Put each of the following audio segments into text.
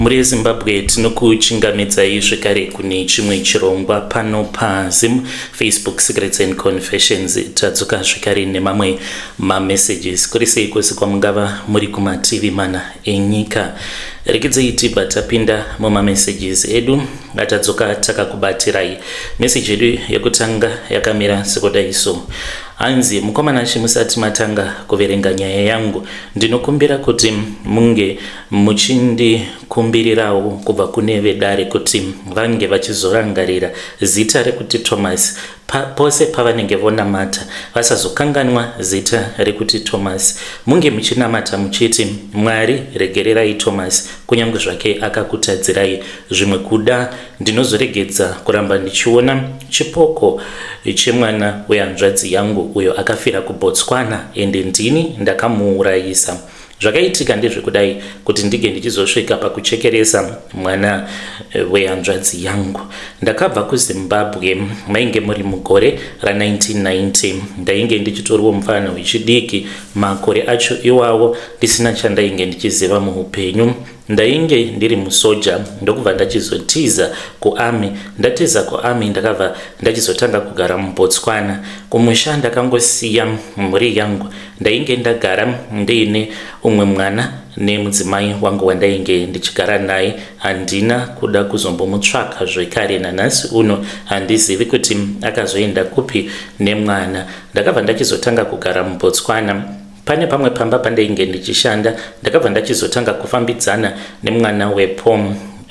Mhuri yeZimbabwe, tinokuchingamidzai zvekare kune chimwe chirongwa pano paZim Facebook Secrets and Confessions. Tadzoka zvekare nemamwe mamessages. Kuri sei kwose kwamungava muri kumativi mana enyika? Regedzei tibva tapinda mumamessages edu atadzoka takakubatirai. Message yedu yekutanga yakamira sekudai so. Hanzi, mukomana chimusati matanga kuverenga nyaya yangu, ndinokumbira kuti munge muchindikumbilirawo kubva kune vedare kuti vange vachizorangarira zita rekuti Thomas pa, pose pavanenge vonamata vasazokanganwa zita rekuti Thomas. Munge muchinamata muchiti, Mwari regererai Thomas kunyange zvake akakutadzirai zvimwe kuda ndinozoregedza kuramba ndichiona chipoko chemwana wehanzvadzi yangu uyo akafira kuBotswana ende ndini ndakamuurayisa. Zvakaitika ndezvekudai kuti ndige ndichizosvika pakuchekeresa mwana eh, wehanzvadzi yangu. Ndakabva kuZimbabwe mainge muri mugore ra1990. Ndainge ndichitoriwo mupfana wechidiki makore acho iwawo ndisina chandainge ndichiziva muupenyu. Ndainge ndiri musoja ndokubva ndachizotiza kuarmy. Ndatiza kuarmy ndakabva ndachizotanga kugara muBotswana. Kumusha ndakangosiya mhuri yangu. Ndainge ndagara ndiine umwe mwana nemudzimai wangu wandainge ndichigara naye. Handina kuda kuzombomutsvaka zvekare nanhasi uno handizivi kuti akazoenda kupi nemwana. Ndakabva ndachizotanga kugara muBotswana. Pane pamwe pamba pandainge ndichishanda ndakabva ndachizotanga kufambidzana nemwana wepo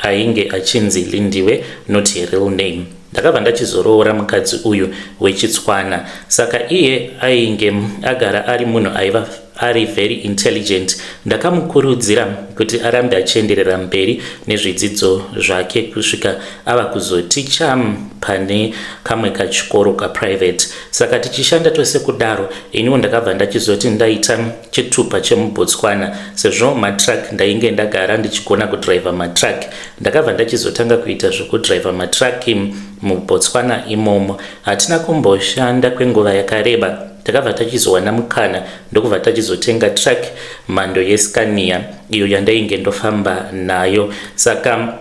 ainge achinzi Lindiwe not her real name. Ndakabva ndachizoroora mukadzi uyu wechitswana saka iye ainge agara ari munhu aiva ari very intelligent. Ndakamukurudzira kuti arambe achienderera mberi nezvidzidzo zvake kusvika ava kuzoticha pane kamwe kachikoro kaprivate. Saka tichishanda tose kudaro, iniwo ndakabva ndachizoti ndaita chitupa chemuBotswana sezvo matruck ndainge ndagara ndichigona kudriver matruck. Ndakabva ndachizotanga kuita zvekudriver matruck muBotswana imomo. Hatina kumboshanda kwenguva yakareba, takabva tachizowana mukana ndokubva tachizotenga truck mhando yeScania iyo yandainge ndofamba nayo. Saka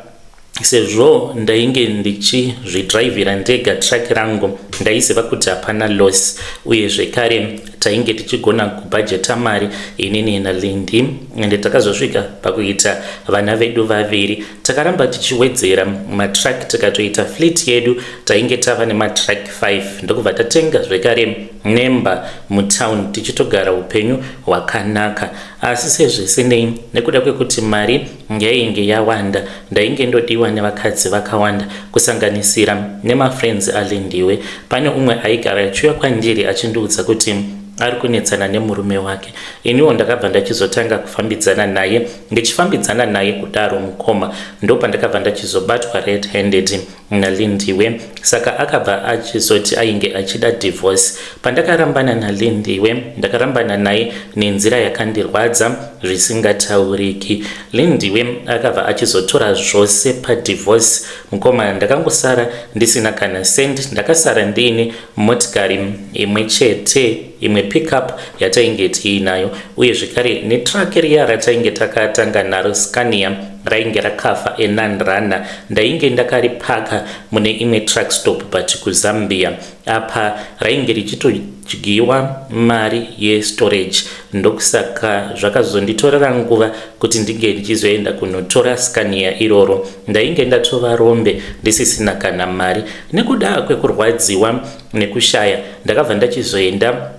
sezvo ndainge ndichizvidrivhira ndega truck rangu, ndaiziva kuti hapana loss, uye zvekare tainge tichigona kubhajeta mari inini naLindi, ende takazosvika pakuita vana vedu vaviri. Takaramba tichiwedzera matruck tikatoita fleet yedu, tainge tava nematruck 5 ndokubva tatenga zvekare nemba mutown tichitogara upenyu hwakanaka. Asi sezvisinei, nekuda kwekuti mari yainge yawanda, ndainge ndodiwa nevakadzi vakawanda kusanganisira nemafriends aLindiwe. Pane umwe aigara achiuya kwandiri achindiudza kuti ari kunetsana nemurume wake. Iniwo ndakabva ndachizotanga kufambidzana naye. Ndichifambidzana naye kudaro mukoma, ndopandakabva ndachizobatwa red handed naLindiwe. Saka akabva achizoti ainge achida divorce. Pandakarambana naLindiwe, ndakarambana naye nenzira yakandirwadza zvisingatauriki. Lindiwe akabva achizotora zvose padivorce. Mukoma, ndakangosara ndisina kana cent, ndakasara ndiine motikari imwe chete, imwe pickup yatainge tiinayo, uye zvekare netruck riya ratainge takatanga naro Scania rainge rakafa enon-runner. Ndainge ndakaripaka mune imwe truck stop but kuZambia. Apa rainge richitodyiwa mari yestorage, ndokusaka zvakazonditorera nguva kuti ndinge ndichizoenda kunotora Scania iroro. Ndainge ndatova rombe ndisisina kana mari. Nekuda kwekurwadziwa nekushaya, ndakabva ndachizoenda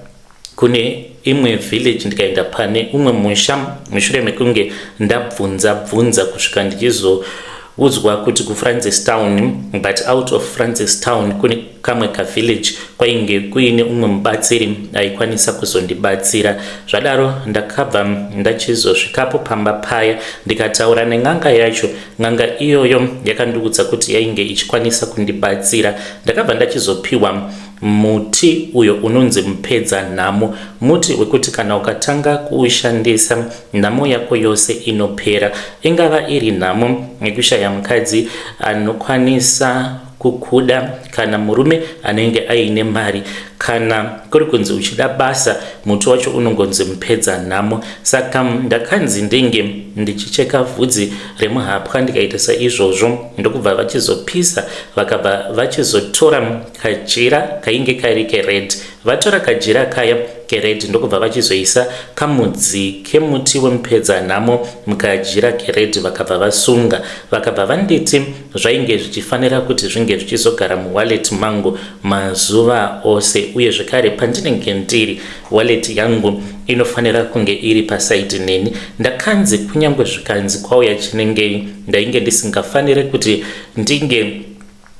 kune imwe village ndikaenda pane umwe musha mushure mekunge ndabvunza bvunza kusvika ndichizoudzwa kuti kuFrancistown, but out of Francistown kune kamwe kavillage kwainge kuine umwe mubatsiri aikwanisa kuzondibatsira. Zvadaro ndakabva ndachizosvikapo pamba paya ndikataura nen'anga yacho. N'anga iyoyo yakandiudza kuti yainge ichikwanisa kundibatsira. Ndakabva ndachizopiwa muti uyo unonzi mupedza nhamo, muti wekuti kana ukatanga kuushandisa nhamo yako yose inopera, ingava iri nhamo yekushaya mukadzi anokwanisa. kukuda kana murume anenge aine mari. Kana kuri kunzi uchida basa, muti wacho unongonzi mupedza nhamo. Saka ndakanzi ndinge ndichicheka vhudzi remuhapwa, ndikaita saizvozvo, ndokubva vachizopisa, vakabva vachizotora kajira kainge kari kered. Vatora kajira kaya kered, ndokubva vachizoisa kamudzi kemuti wemupedza nhamo mukajira kered, vakabva vasunga, vakabva vanditi zvainge zvichifanira kuti zvinge zvichizogara muwallet mangu mazuva ose, uye zvekare pandinenge ndiri, wallet yangu inofanira kunge iri paside neni. Ndakanzi kunyange zvikanzi kwauya chinengei, ndainge ndisingafaniri kuti ndinge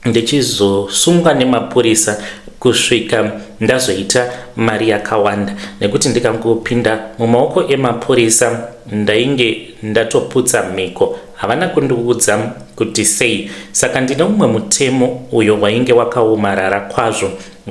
ndichizosungwa nemapurisa kusvika ndazoita mari yakawanda, nekuti ndikangopinda mumaoko emapurisa ndainge ndatoputsa mhiko. Havana kundiudza kuti sei. Saka ndine mumwe mutemo uyo wainge wakaomarara kwazvo.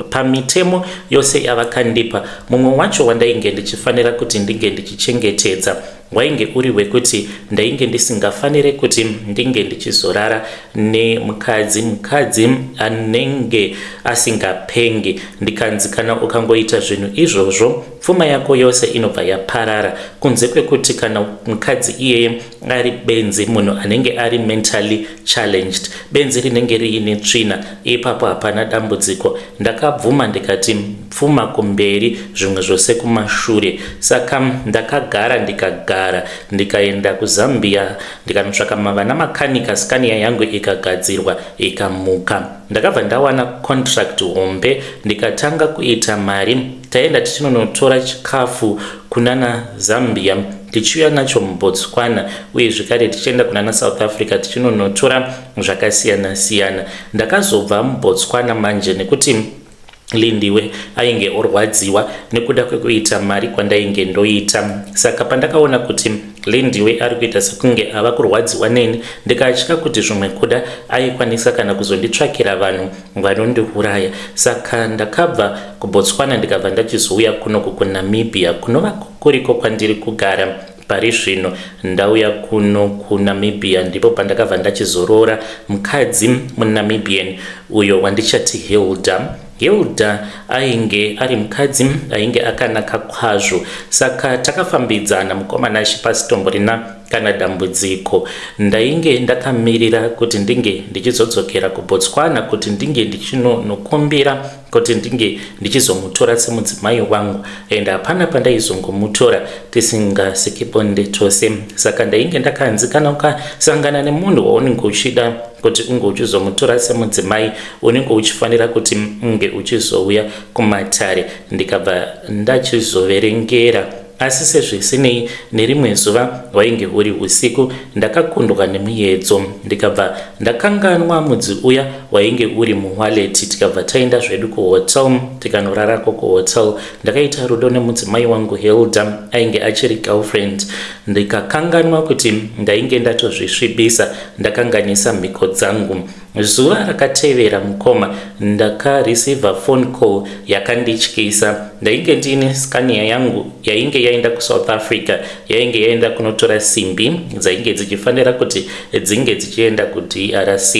Pamitemo yose yavakandipa, mumwe wacho wandainge ndichifanira kuti ndinge ndichichengetedza wainge uri wekuti ndainge ndisingafaniri kuti ndinge ndichizorara nemukadzi, mukadzi anenge asingapengi. Ndikanzi kana ukangoita zvinhu izvozvo, pfuma yako yose inobva yaparara, kunze kwekuti kana mukadzi iyeye ari benzi, munhu anenge ari mentally challenged, benzi rinenge riine tsvina, ipapo hapana dambudziko. Ndakabvuma, ndikati pfuma kumberi, zvimwe zvose kumashure. Saka ndakagara, ndikagara, ndikaenda kuZambia, ndikanotsvaka mavana makanika. Scania yangu ikagadzirwa, ikamuka. Ndakabva ndawana contract hombe, ndikatanga kuita mari. Taenda tichinonotora chikafu kunana Zambia, tichiuya nacho muBotswana, uye zvekare tichienda kunana South Africa tichinonotora zvakasiyana-siyana. Ndakazobva muBotswana manje nekuti Lindiwe ainge orwadziwa nekuda kwekuita mari kwandainge ndoita. Saka pandakaona kuti Lindiwe ari kuita sekunge ava kurwadziwa neni, ndikatya kuti zvimwe kuda aikwanisa kana kuzonditsvakira vanhu vanondiuraya, saka ndakabva kuBotswana, ndikabva ndachizouya kunoku kuNamibia, kunova kuriko kwandiri kugara pari zvino. Ndauya kuno kuNamibia ndipo pandakabva ndachizoroora mukadzi muNamibian uyo wandichati Hilda. Hilda ainge ari mukadzi ainge akanaka kwazvo, saka takafambidzana, mukomana achipa kana dambudziko. Ndainge ndakamirira kuti ndinge ndichizodzokera kuBotswana kuti ndinge ndichinonokumbira kuti ndinge ndichizomutora semudzimai wangu, and hapana pandaizongomutora tisingasiki bonde tose. Saka ndainge ndakanzi kana ukasangana nemunhu waunenge uchida kuti unge uchizomutora semudzimai, unenge uchifanira kuti unge uchizouya kumatare. Ndikabva ndachizoverengera. Asi sezvisinei, nerimwe zuva wainge uri usiku, ndakakundwa nemuedzo, ndikabva ndakanganwa mudzi uya wainge uri muwallet. Tikabva taenda zvedu kuhotel, tikanorarako kuhotel. Ndakaita rudo nemudzimai wangu Hilda, ainge achiri girlfriend, ndikakanganwa kuti ndainge ndatozvisvibisa, ndakanganisa mhiko dzangu. Zuva rakatevera, mukoma, ndakareceiva phone call yakandityisa. Ndainge ndiine Scania yangu yainge yaenda kuSouth Africa, yainge yaenda kunotora simbi dzainge dzichifanira kuti dzinge dzichienda kuDRC,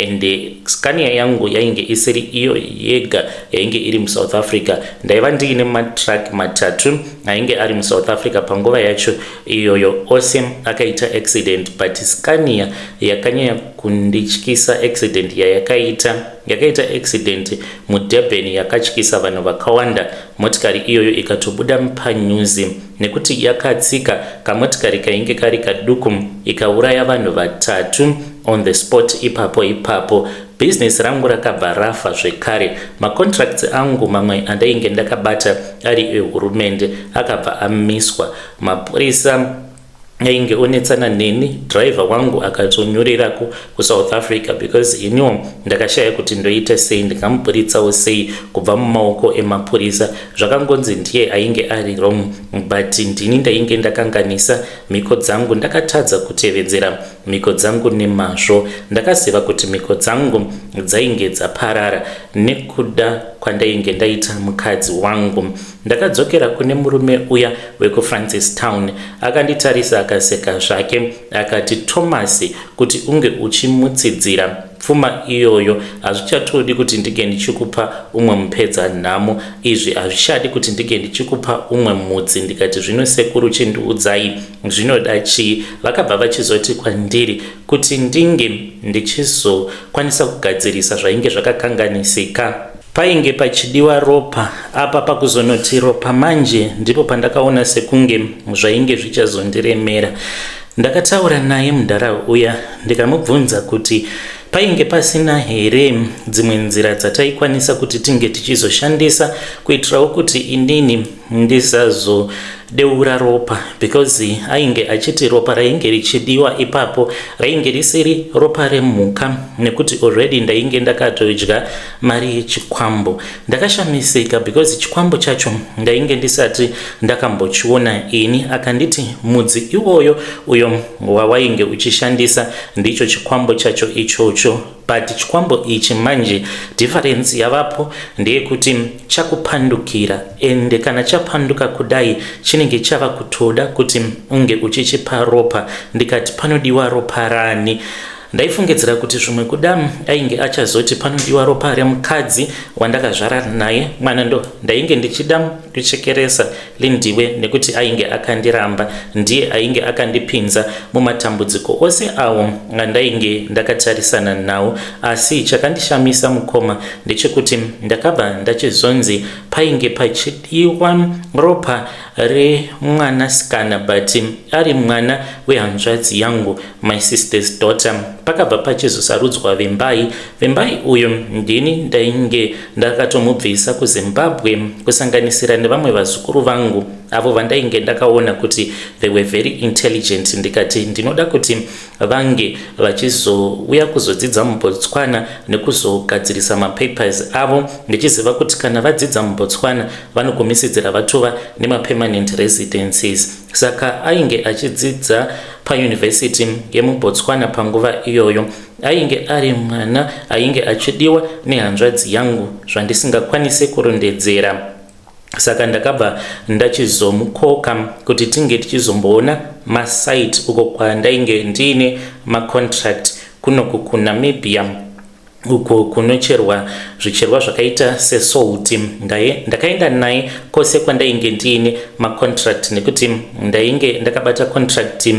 and Scania yangu yainge isiri iyo yega yainge iri muSouth Africa. Ndaiva ndiine matruck matatu ainge ari muSouth Africa panguva yacho iyoyo. Ose akaita accident, but Scania yakanyanya kundityisa. Accident yayakaita, yakaita accident muDurban yakatyisa vanhu vakawanda. Motikari iyoyo ikatobuda panyuzi nekuti yakatsika kamotikari kainge kari kaduku, ikauraya vanhu vatatu on the spot ipapo ipapo. Bhizinesi rangu rakabva rafa zvekare. Macontracts angu mamwe andainge ndakabata ari ehurumende akabva amiswa. Mapurisa ainge onetsana neni. Driver wangu akatonyorerako kuSouth Africa because iniwo ndakashaya kuti ndoita sei, ndingamuburitsawo sei kubva mumaoko emapurisa. Zvakangonzi ndiye ainge ari wrong, but ndini ndainge ndakanganisa mhiko dzangu, ndakatadza kutevedzera mhiko dzangu nemazvo. Ndakaziva kuti mhiko dzangu dzainge dzaparara nekuda kwandainge ndaita mukadzi wangu. Ndakadzokera kune murume uya wekuFrancis Town. Akanditarisa, akaseka zvake, akati, "Thomas, kuti unge uchimutsidzira pfuma." Pfuma iyoyo hazvichatodi kuti ndinge ndichikupa umwe mupedza nhamo. Izvi hazvichadi kuti ndinge ndichikupa umwe mudzi. Ndikati zvino sekuru chindiudzai zvinoda chii? Vakabva vachizoti kwandiri kuti ndinge ndichizokwanisa kugadzirisa zvainge zvakakanganisika. Painge pachidiwa ropa apa pakuzonoti ropa manje ndipo pandakaona sekunge zvainge zvichazondiremera. Ndakataura naye mudhara uya ndikamubvunza kuti painge pasina here dzimwe nzira dzataikwanisa kuti tinge tichizoshandisa kuitirawo kuti inini ndisazodeura ropa because ainge achiti ropa rainge richidiwa ipapo rainge risiri ropa remhuka nekuti already ndainge ndakatodya mari yechikwambo. Ndakashamisika because chikwambo chacho ndainge ndisati ndakambochiona ini. Akanditi mudzi iwoyo uyo wawainge uchishandisa ndicho chikwambo chacho ichocho but chikwambo ichi manje difference yavapo ndeyekuti chakupandukira ende kana chapanduka kudai chinenge chava kutoda kuti unge uchichipa ropa. Ndikati panodiwa ropa rani? Ndaifungidzira kuti zvimwe kuda ainge achazoti panodiwa ropa remukadzi wandakazvara naye mwana ndo ndainge ndichida kuchekeresa Lindiwe nekuti ainge akandiramba ndiye ainge akandipinza mumatambudziko ose awo andainge ndakatarisana nawo asi chakandishamisa mukoma ndechekuti ndakabva ndachizonzi painge pachidiwa ropa remwanasikana but ari mwana wehanzvadzi yangu my sister's daughter. Pakabva pachizosarudzwa Vimbai. Vimbai uyu ndini ndainge ndakatomubvisa kuZimbabwe kusanganisira nevamwe vazukuru vangu avo vandainge ndakaona kuti they were very intelligent ndikati ndinoda kuti vange vachizouya kuzodzidza muBotswana nekuzogadzirisa mapapers avo ndichiziva kuti kana vadzidza muBotswana vanokumisidzira vatova nemapermanent residencies. Saka ainge achidzidza payunivhesiti yemuBotswana panguva iyoyo. Ainge ari mwana ainge achidiwa nehanzvadzi yangu zvandisingakwanise kurondedzera. Saka ndakabva ndachizomukoka kuti tinge tichizomboona masite uko kwandainge ndiine macontract kunoku kuNamibia. uko kunocherwa zvicherwa zvakaita sesalt. Ndakaenda naye kwose kwandainge ndiine macontract nekuti ndainge ndakabata contract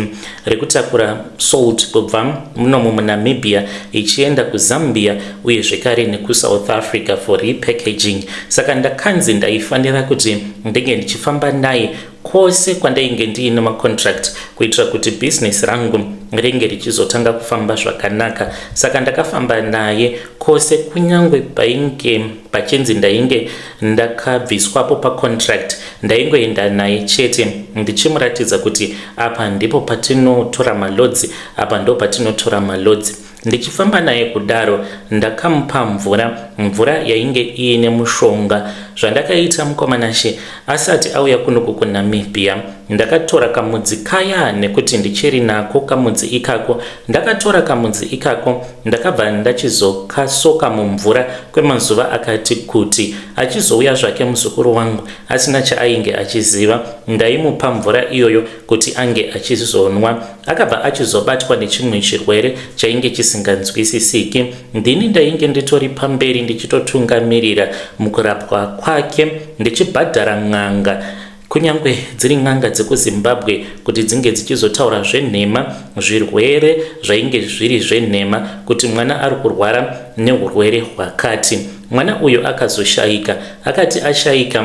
rekutakura salt kubva munomu muNamibia ichienda kuZambia uye zvekare nekuSouth Africa for repackaging. Saka ndakanzi ndaifanira kuti ndinge ndichifamba naye kwose kwandainge ndiine macontract kuitira kuti business rangu ringe richizotanga kufamba zvakanaka. Saka ndakafamba naye kwose kunyangwe painge pachinzi ndainge ndakabviswapo pacontract ndaingoenda naye chete ndichimuratidza kuti apa ndipo patinotora maloads apa ndo patinotora maloads. Ndichifamba naye kudaro ndakamupa mvura, mvura yainge iine mushonga. Zvandakaita mukoma Nashe asati auya kunoku kuNamibia ndakatora kamudzi kaya nekuti ndichiri nako kamudzi ikako. Ndakatora kamudzi ikako ndakabva ndachizokasoka mumvura kwemazuva akati kuti. Achizouya zvake muzukuru wangu asina chaainge achiziva ndaimupa mvura iyoyo kuti ange achizonwa. Akabva achizobatwa nechimwe chirwere chainge chisinganzwisisiki. Ndini ndainge nditori pamberi ndichitotungamirira mukurapwa kwake ndichibhadhara n'anga kunyange dziri n'anga dzekuZimbabwe kuti dzinge dzichizotaura zvenhema zvirwere zvainge zviri zvenhema kuti mwana ari kurwara neurwere hwakati. Mwana uyu akazoshaika. Akati ashaika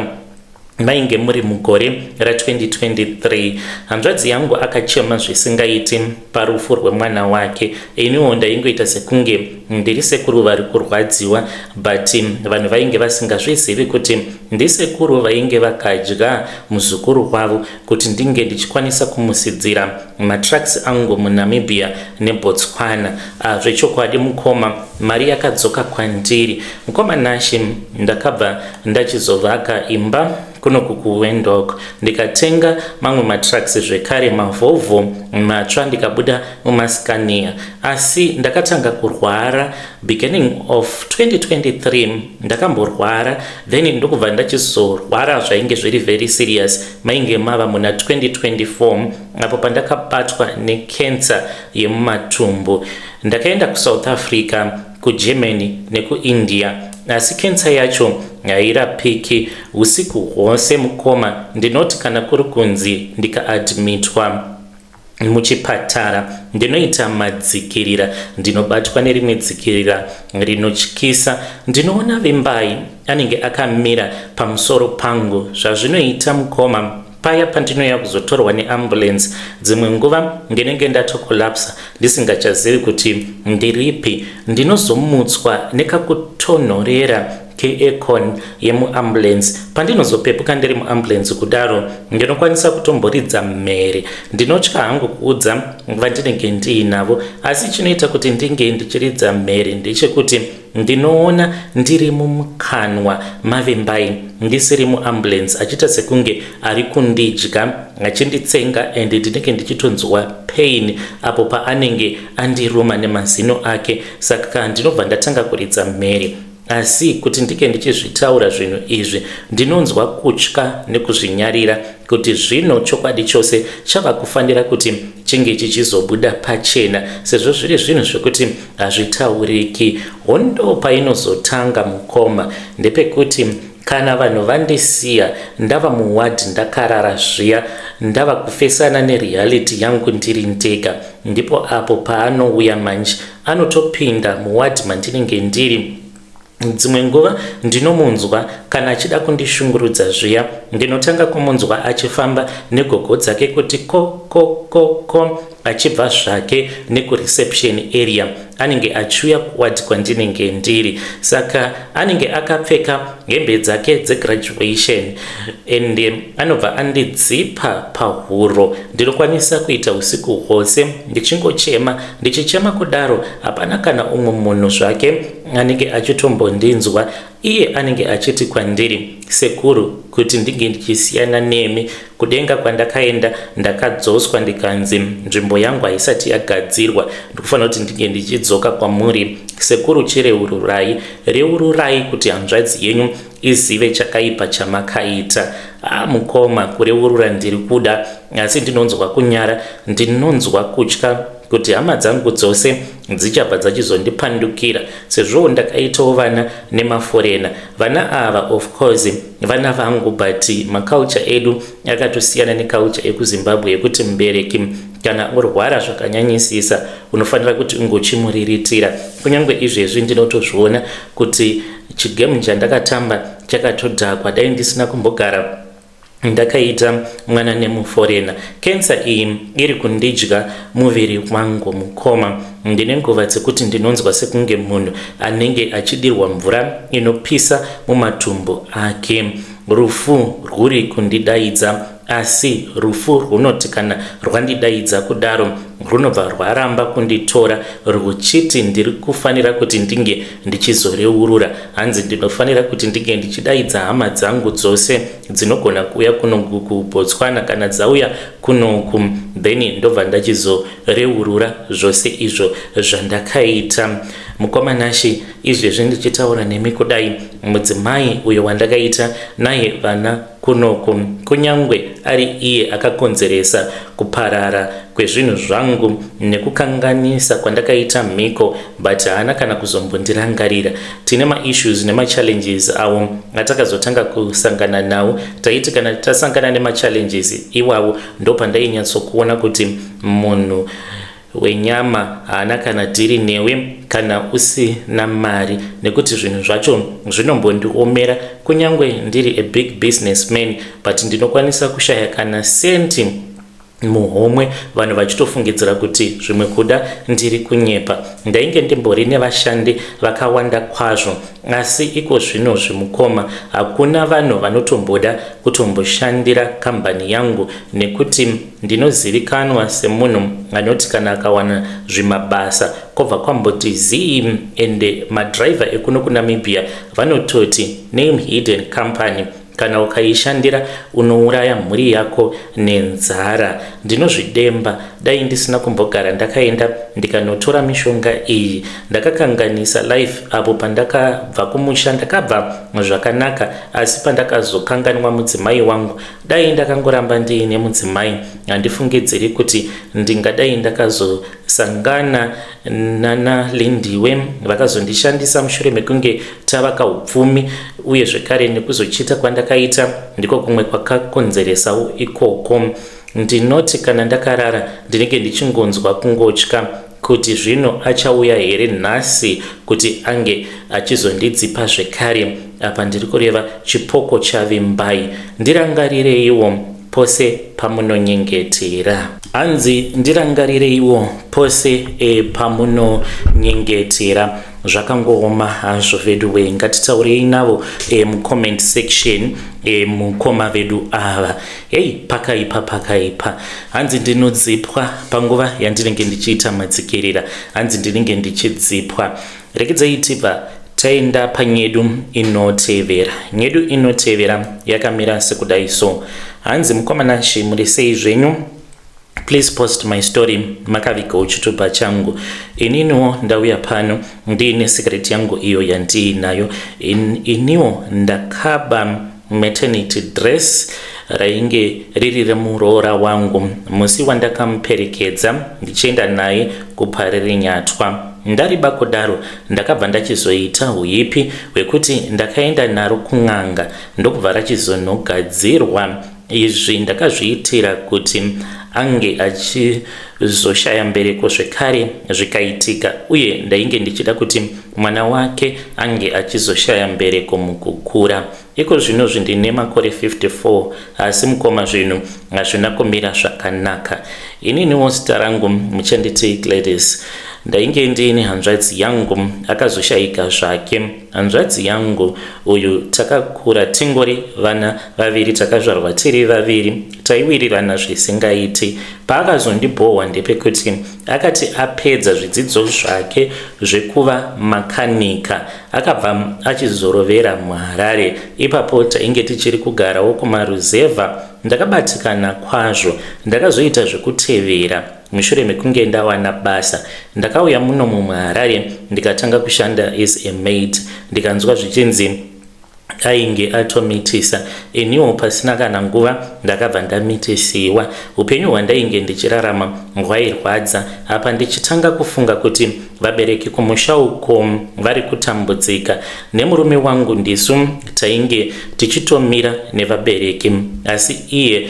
Mainge muri mugore ra2023. Hanzvadzi yangu akachema zvisingaiti parufu rwemwana wake. Iniwo ndaingoita sekunge ndiri sekuru vari kurwadziwa but vanhu vainge vasingazvizivi kuti ndisekuru vainge vakadya muzukuru wavo kuti ndinge ndichikwanisa kumusidzira matrucks angu muNamibia neBotswana. Ah, zvechokwadi mukoma, mari yakadzoka kwandiri. Mukoma Nashe, ndakabva ndachizovaka imba kunoku kuWindhoek ndikatenga mamwe matrucks zvekare maVolvo matsva ndikabuda mumaScania. Asi ndakatanga kurwara beginning of 2023 ndakamborwara then ndokubva ndachizorwara zvainge zviri very serious mainge mava muna 2024 apo pandakabatwa necancer yemumatumbu. Ndakaenda kuSouth Africa. kuGermany nekuIndia asi kensa yacho hairapiki. Usiku hwose mukoma ndinoti kana kuri kunzi ndikaadmitwa muchipatara ndinoita madzikirira, ndinobatwa nerimwe dzikirira rinotyisa. Ndinoona Vimbai anenge akamira pamusoro pangu. Zvazvinoita mukoma, paya pandinouya kuzotorwa neambulance, dzimwe nguva ndinenge ndatokolapsa ndisingachazivi kuti ndiripi. Ndinozomutswa nekakutonhorera keaircon yemuambulance. Pandinozopepuka ndiri muambulance kudaro, ndinokwanisa kutomboridza mhere. Ndinotya hangu kuudza vandinenge ndiinavo, asi chinoita kuti ndinge ndichiridza mhere ndechekuti ndinoona ndiri mumukanwa maVimbai, ndisiri muambulance, achiita sekunge ari kundidya achinditsenga, and ndinenge ndichitonzwa pain apo paanenge andiruma nemazino ake. Saka ndinobva ndatanga kuridza mhere, asi kuti ndinge ndichizvitaura zvinhu izvi, ndinonzwa kutya nekuzvinyarira kuti zvino chokwadi chose chava kufanira kuti chinge chichizobuda pachena, sezvo zviri zvinhu zvekuti hazvitauriki. Hondo painozotanga mukoma, ndepekuti kana vanhu vandisiya ndava muwadhi ndakarara zviya, ndava kufesana nereality yangu ndiri ndega, ndipo apo paanouya manje. Anotopinda muwadhi mandinenge ndiri. Dzimwe nguva ndinomunzwa kana achida kundishungurudza zviya, ndinotanga kumunzwa achifamba negogo dzake kuti ko ko ko ko, achibva zvake nekureception area, anenge achiuya kuwadhi kwandinenge ndiri. Saka anenge akapfeka hembe dzake dzegraduation and anobva andidzipa pahuro. Ndinokwanisa kuita usiku hwose ndichingochema. Ndichichema kudaro, hapana kana umwe munhu zvake anenge achitombondinzwa. Iye anenge achiti kwandiri, "Sekuru, kuti ndinge ndichisiyana nemi, kudenga kwandakaenda ndakadzoswa ndikanzi nzvimbo yangu haisati yagadzirwa. Ndikufanira kuti ndinge ndichidzoka kwamuri. Sekuru, chireururai, reururai kuti hanzvadzi yenyu izive chakaipa chamakaita." A, mukoma, kureurura ndiri kuda, asi ndinonzwa kunyara, ndinonzwa kutya kuti hama dzangu dzose dzichabva dzachizondipandukira, sezvowo ndakaitawo vana nemaforeigner. Vana ava, of course vana vangu, but maculture edu akatosiyana neculture ekuZimbabwe yekuti mubereki kana urwara zvakanyanyisisa unofanira kuti ungochimuriritira. Kunyange izvezvi ndinotozviona kuti chigame chandakatamba chakatodhakwa. Dai ndisina kumbogara ndakaita mwana nemuforeigner. Kensa iyi iri kundidya muviri wangu mukoma. Ndine nguva dzekuti ndinonzwa sekunge munhu anenge achidirwa mvura inopisa mumatumbu ake. Rufu rwuri kundidaidza, asi rufu rwunoti kana rwandidaidza kudaro rwunobva rwaramba kunditora, rwuchiti ndiri kufanira kuti ndinge ndichizoreurura. Hanzi ndinofanira kuti ndinge ndichidaidza hama dzangu dzose dzinogona kuuya kunoku kuBotswana. Kana dzauya kunoku, then ndobva ndachizoreurura zvose izvo zvandakaita. Mukoma Nashe, izvezvi ndichitaura nemi kudai, mudzimai uyo wandakaita naye vana kunoku, kunyangwe ari iye akakonzeresa kuparara kwezvinhu zvangu nekukanganisa kwandakaita mhiko, but haana kana kuzombondirangarira. Tine maissues nemachallenges awo atakazotanga kusangana nawo. Taiti kana tasangana nemachallenges iwawo, ndopandainyatsokuona kuti munhu wenyama haana kana dhiri newe kana usina mari, nekuti zvinhu zvacho zvinombondiomera. Kunyange ndiri a big businessman, but ndinokwanisa kushaya kana senti muhomwe, vanhu vachitofungidzira kuti zvimwe kuda ndiri kunyepa. Ndainge ndimbori nevashandi vakawanda kwazvo, asi iko zvino zvimukoma, hakuna vanhu vanotomboda kutomboshandira kambani yangu, nekuti ndinozivikanwa semunhu anoti kana akawana zvimabasa kwobva kwamboti zii. Ende madhiraivha ekuno kuNamibia vanototi Name Hidden Company kana ukaishandira unouraya mhuri yako nenzara. Ndinozvidemba. Dai ndisina kumbogara ndakaenda ndikanotora mishonga iyi. Ndakakanganisa life apo pandakabva kumusha ndakabva zvakanaka asi pandakazokanganwa mudzimai wangu dai ndakangoramba ndiine mudzimai handifungidziri kuti ndingadai ndakazosangana nana Lindiwe vakazondishandisa mushure mekunge tavaka upfumi uye zvekare nekuzochita kwandakaita ndiko kumwe kwakakonzeresawo ikoko. Ndinoti kana ndakarara ndinenge ndichingonzwa kungotya kuti zvino achauya here nhasi kuti ange achizondidzipa zvekare. Apa ndiri kureva chipoko chaVimbai. Ndirangarireiwo pose pamunonyengetera. Hanzi ndirangarireiwo pose e, pamunonyengetera. Zvakangooma hazvo veduwee. Ngatitaurei navo e, mucomment section e, mukoma vedu ava. Hey, pakaipa pakaipa. Hanzi ndinodzipwa panguva yandinenge ndichiita madzikirira. Hanzi ndinenge ndichidzipwa. Regedzai tibva taenda panyedu inotevera. Nyedu inotevera yakamira sekudai so. Hanzi mukoma Nashe muri sei zvenyu? Please post my story makavigawo chitupa changu. Ininiwo ndauya pano ndiine secret yangu iyo yandiinayo. In, iniwo ndakaba maternity dress rainge riri remuroora wangu musi wandakamuperekedza ndichienda naye kuParirenyatwa. Ndariba kudaro ndakabva ndachizoita huipi hwekuti ndakaenda naro kun'anga ndokubva rachizonogadzirwa. Izvi ndakazviitira kuti ange achizoshaya mbereko zvekare zvikaitika uye ndainge ndichida kuti mwana wake ange achizoshaya mbereko mukukura. Iko zvinozvi ndine makore 54 asi mukoma zvinhu hazvina kumira zvakanaka. Ininiwo zita rangu muchanditi Gladys. Ndainge ndiine hanzvadzi yangu akazoshaika zvake. Hanzvadzi yangu uyu takakura tingori vana vaviri takazvarwa tiri vaviri taiwirirana zvisingaiti. Paakazondibhohwa ndepekuti akati apedza zvidzidzo zvake zvekuva makanika akabva achizorovera muHarare. Ipapo tainge tichiri kugarawo kumaruzevha ndakabatikana kwazvo. Ndakazoita zvekutevera mushure mekunge ndawana basa. Ndakauya muno muHarare ndikatanga kushanda as a maid ndikanzwa zvichinzi ainge atomitisa. Iniwo pasina kana nguva ndakabva ndamitisiwa. Upenyu hwandainge ndichirarama hwairwadza apa ndichitanga kufunga kuti vabereki kumusha uko vari kutambudzika. Nemurume wangu ndisu tainge tichitomira nevabereki asi iye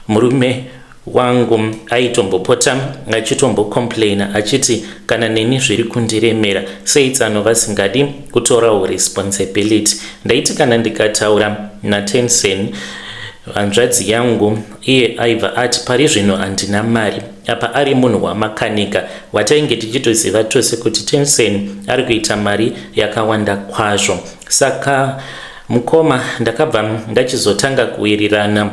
murume wangu aitombopota achitombocomplaina achiti kana neni zviri kundiremera sei tsano vasingadi kutorawo responsibility. Ndaiti kana ndikataura naTensen hanzvadzi yangu iye aibva ati pari zvino handina mari apa ari munhu wamakanika watainge tichitoziva tose kuti Tensen ari kuita mari yakawanda kwazvo. Saka mukoma ndakabva ndachizotanga kuwirirana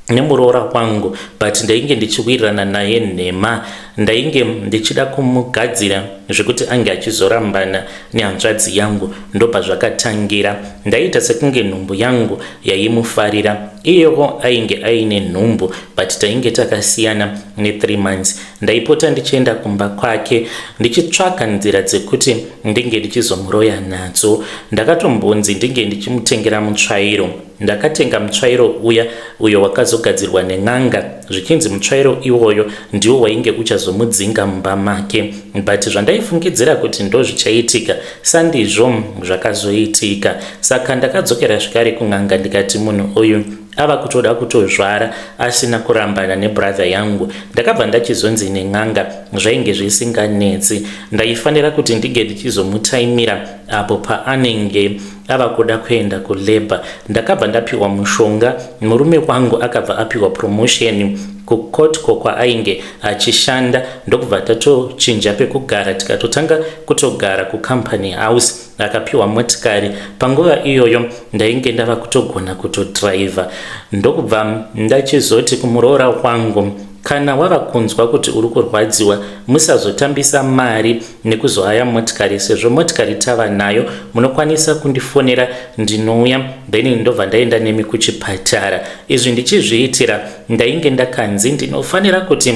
nemuroora wangu but ndainge ndichiwirirana naye nhema ndainge ndichida kumugadzira zvekuti ange achizorambana nehanzvadzi yangu ndopazvakatangira ndaiita sekunge nhumbu yangu yaimufarira iyewo ainge aine nhumbu but tainge takasiyana ne3 months ndaipota ndichienda kumba kwake ndichitsvaka nzira dzekuti ndinge ndichizomuroya nadzo ndakatombonzi ndinge ndichimutengera mutsvairo Ndakatenga mutsvairo uya uyo wakazogadzirwa nen'anga zvichinzi mutsvairo iwoyo ndiwo wainge uchazomudzinga mumba make but zvandaifungidzira kuti ndozvichaitika sandizvo zvakazoitika. Saka ndakadzokera zvekare kun'anga ndikati munhu uyu ava kutoda kutozvara asina kurambana nebrother yangu. Ndakabva ndachizonzi nen'anga zvainge zvisinganetsi ndaifanira kuti ndinge ndichizomutaimira apo paanenge ava kuda kuenda kulabour. Ndakabva ndapiwa mushonga murume wangu akabva apiwa promotion kuCotco kwaainge achishanda ndokubva tatochinja pekugara tikatotanga kutogara kucompany house akapiwa motikari. Panguva iyoyo ndainge ndava kutogona kutodriver ndokubva ndachizoti kumuroora wangu kana wava kunzwa kuti uri kurwadziwa musazotambisa mari nekuzohaya motikari sezvo motikari tava nayo munokwanisa kundifonera ndinouya then ndobva ndaenda nemi kuchipatara. Izvi ndichizviitira ndainge ndakanzi ndinofanira kuti.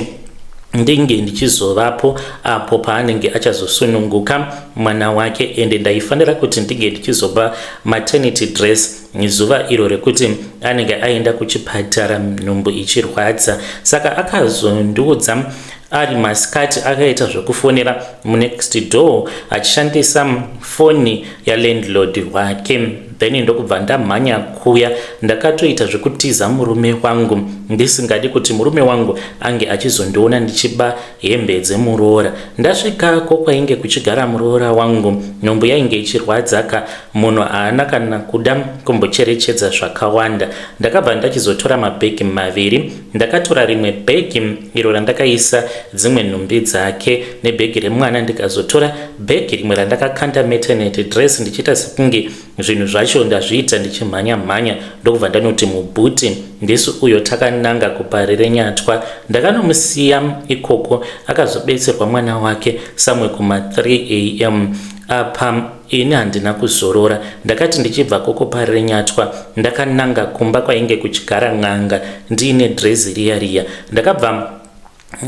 Ndinge ndichizovapo apo paanenge achazosununguka mwana wake ende ndaifanira kuti ndinge ndichizopa maternity dress zuva iro rekuti anenge aenda kuchipatara nhumbu ichirwadza. Saka akazondiudza ari masikati akaita zvekufonera munext door achishandisa foni yalandlord wake then ndokubva ndamhanya kuya. Ndakatoita zvekutiza murume wangu ndisingadi kuti murume wangu ange achizondiona ndichiba hembe dzemuroora. Ndasvikako kwainge kuchigara muroora wangu, nhumbu yainge ichirwadzaka, munhu haana kana kuda kumbocherechedza zvakawanda. Ndakabva ndachizotora mabhegi maviri. Ndakatora rimwe bhegi iro randakaisa dzimwe nhumbi dzake nebhegi remwana ndikazotora bhegi rimwe randakakanda maternity dress ndichiita sekunge zvinhu zvacho ndazviita ndichimhanya mhanya ndokubva ndanoti mubhuti ndisu uyo takananga kuParirenyatwa. Ndakanomusiya ikoko akazobetserwa mwana wake samwe kuma 3 am. Apa ini handina kuzorora ndakati ndichibva kokoParirenyatwa ndakananga kumba kwainge kuchigara n'anga ndiine dhirezi riya riya. Ndakabva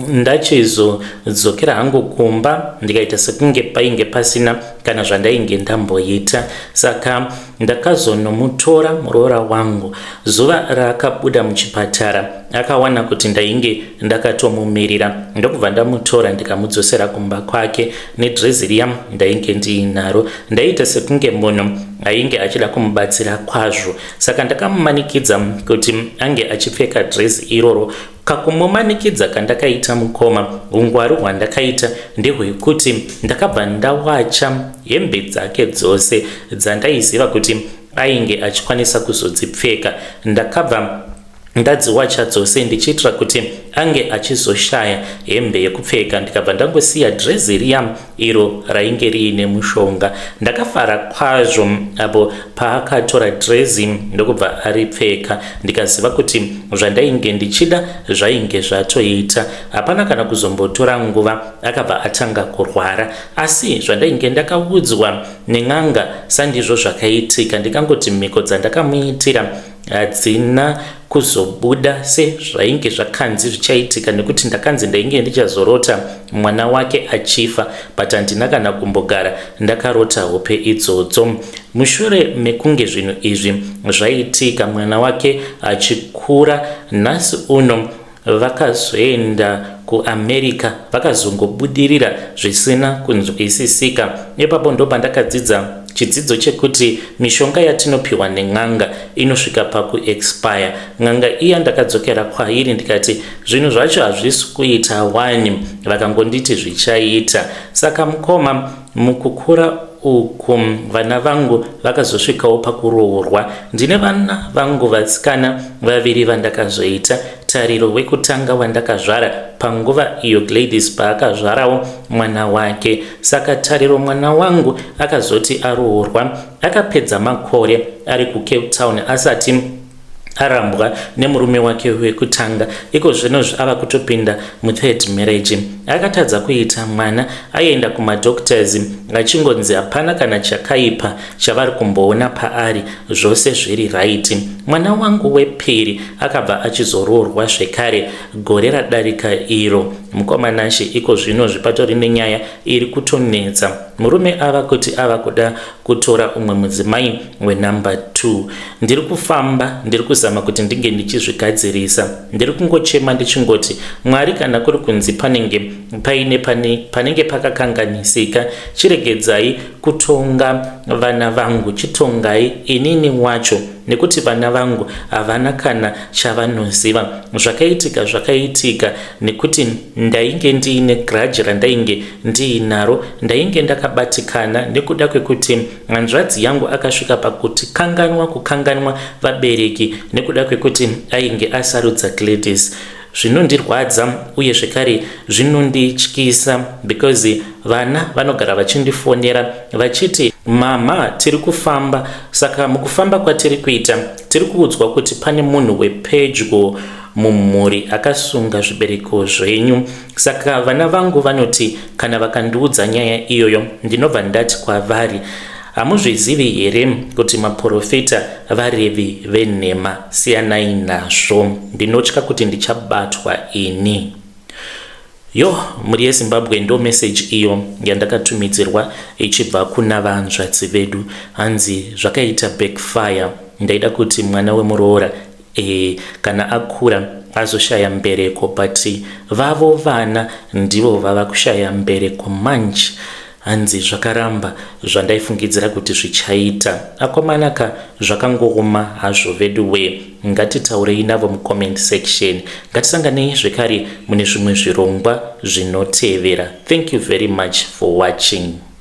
ndachizodzokera hangu kumba ndikaita sekunge painge pasina kana zvandainge ndamboita. Saka ndakazonomutora muroora wangu zuva raakabuda muchipatara akawana kuti ndainge ndakatomumirira ndokubva ndamutora ndikamudzosera kumba kwake nedrezi riya ndainge ndiinaro. Ndaiita sekunge munhu ainge achida kumubatsira kwazvo saka ndakamumanikidza kuti ange achipfeka drezi iroro. Kakumumanikidza kandakaita mukoma, ungwaru hwandakaita ndehwekuti ndakabva ndawacha hembe dzake dzose dzandaiziva kuti ainge achikwanisa kuzodzipfeka. Ndakabva ndadziwacha dzose ndichiitira kuti ange achizoshaya hembe yekupfeka ndikabva ndangosiya dhirezi riya iro rainge riine mushonga. Ndakafara kwazvo apo paakatora dhirezi ndokubva aripfeka ndikaziva kuti zvandainge ndichida zvainge zvatoita. Hapana kana kuzombotora nguva akabva atanga kurwara asi zvandainge ndakaudzwa nen'anga sandizvo zvakaitika ndikangoti mhiko dzandakamuitira hadzina kuzobuda sezvainge zvakanzi zvichaitika nekuti ndakanzi ndainge ndichazorota mwana wake achifa but handina kana kumbogara ndakarota hope idzodzo. Mushure mekunge zvinhu izvi zvaitika mwana wake achikura nhasi uno vakazoenda kuAmerica vakazongobudirira zvisina kunzwisisika. Ipapo ndopandakadzidza chidzidzo chekuti mishonga yatinopiwa nen'anga inosvika pakuexpire. N'anga iya ndakadzokera kwairi ndikati zvinhu zvacho hazvisi kuita wani, vakangonditi zvichaita. Saka mukoma mukukura uku vana vangu vakazosvikawo pakuroorwa. Ndine vana vangu vasikana vaviri vandakazoita. Tariro wekutanga wandakazvara panguva iyo Gladys paakazvarawo mwana wake. Saka Tariro mwana wangu akazoti aroorwa akapedza makore ari kuCape Town asati arambwa nemurume wake wekutanga. Iko zvino ava kutopinda muthird marriage. Akatadza kuita mwana, aienda kumadoctors achingonzi hapana kana chakaipa chavari kumboona paari, zvose zviri right. Mwana wangu wepiri akabva achizoroorwa zvekare gore radarika iro. Mukoma Nashe, iko zvino zvipatori nenyaya iri kutonetsa. Murume ava kuti ava kuda kutora umwe mudzimai wenumber 2. Ndiri kufamba, ndiri kuzama kuti ndinge ndichizvigadzirisa. Ndiri kungochema ndichingoti, Mwari kana kuri kunzi panenge paine pane, panenge pakakanganisika, chiregedzai kutonga vana vangu, chitongai inini wacho nekuti vana vangu havana kana chavanoziva. Zvakaitika zvakaitika nekuti ndainge ndiine grudge randainge ndiinaro, ndainge ndakabatikana nekuda kwekuti Hanzvadzi yangu akasvika pakuti kanganwa kukanganwa vabereki nekuda kwekuti ainge asarudza Gladys. Zvinondirwadza uye zvekare zvinondityisa because vana vanogara vachindifonera vachiti mama tiri kufamba saka mukufamba kwatiri kuita tiri kuudzwa kuti pane munhu wepedyo mumhuri akasunga zvibereko zvenyu Saka vana vangu vanoti kana vakandiudza nyaya iyoyo ndinobva ndati kwavari, Hamuzvizivi here kuti maporofita varevi venhema? Siyanai nazvo. Ndinotya kuti ndichabatwa ini. Yo, mhuri yeZimbabwe, ndo message iyo yandakatumidzirwa ichibva kuna vanzvadzi vedu. Hanzi zvakaita backfire. Ndaida kuti mwana wemuroora kana akura azoshaya mbereko, but vavo vana ndivo vava kushaya mbereko manje. Hanzi zvakaramba zvandaifungidzira kuti zvichaita. Akomanaka, zvakangooma hazvo vedu we. Ngatitaurei navo mucomment section. Ngatisanganei zvekare mune zvimwe zvirongwa zvinotevera. Thank you very much for watching.